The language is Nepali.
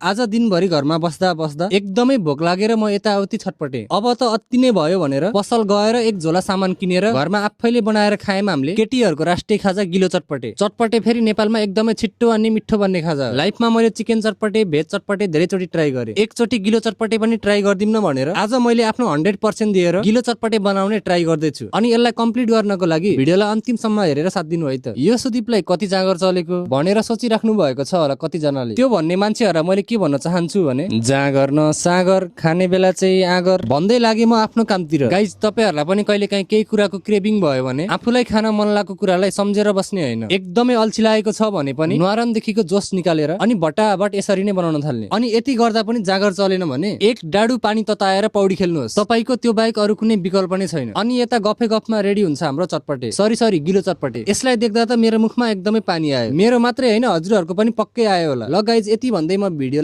आज दिनभरि घरमा बस्दा बस्दा एकदमै भोक लागेर म यताउति छटपटे। अब त अति नै भयो भनेर पसल गएर एक झोला सामान किनेर घरमा आफैले बनाएर खाएम हामीले। केटीहरूको राष्ट्रिय खाजा गिलो चटपटे। चटपटे फेरि नेपालमा एकदमै छिट्टो अनि मिठो बन्ने खाजा। लाइफमा मैले चिकन चटपटे भेज चटपटे धेरैचोटि ट्राई गरेँ। एकचोटि गिलो चटपटे पनि ट्राई गर्दिम न भनेर आज मैले आफ्नो 100% दिएर गिलो चटपटे बनाउने ट्राई गर्दैछु। अनि यसलाई कम्प्लिट गर्नको लागि भिडियोलाई अन्तिमसम्म हेरेर साथ दिनु है त। यो सुदीपलाई कति जाँगर चलेको भनेर सोचिराख्नु भएको छ होला कतिजनाले। त्यो भन्ने मान्छेहरुलाई मैले के भन्न चाहन्छु भने जाँगर न सागर खाने बेला चाहिँ आगर भन्दै लागे म आफ्नो कामतिर। गाइज तपाईहरुलाई पनि कहिलेकाहीँ केही कुराको क्रेभिङ भयो भने आफूलाई खान मन लागेको कुरालाई सम्झेर बस्ने हैन। एकदमै अल्छी लागेको छ भने पनि न्वारानदेखिको जोस निकालेर अनि बटाबट यसरी नै बनाउन थाल्ने। अनि यति गर्दा पनि जाँगर चलेन भने एक डाडु पानी तताएर पौडी खेल्नुहोस्। तपाईको त्यो बाहेक अरु कुनै विकल्प नै छैन। अनि यता गफे गफमा रेडी हुन्छ हाम्रो चटपटे। सरी गिलो चटपटे। यसलाई देख्दा त मेरो मुखमा एकदमै पानी आयो। मेरो मात्रै हैन हजुरहरुको पनि पक्कै आयो होला। ल गाइज यति भन्दै म भिडियो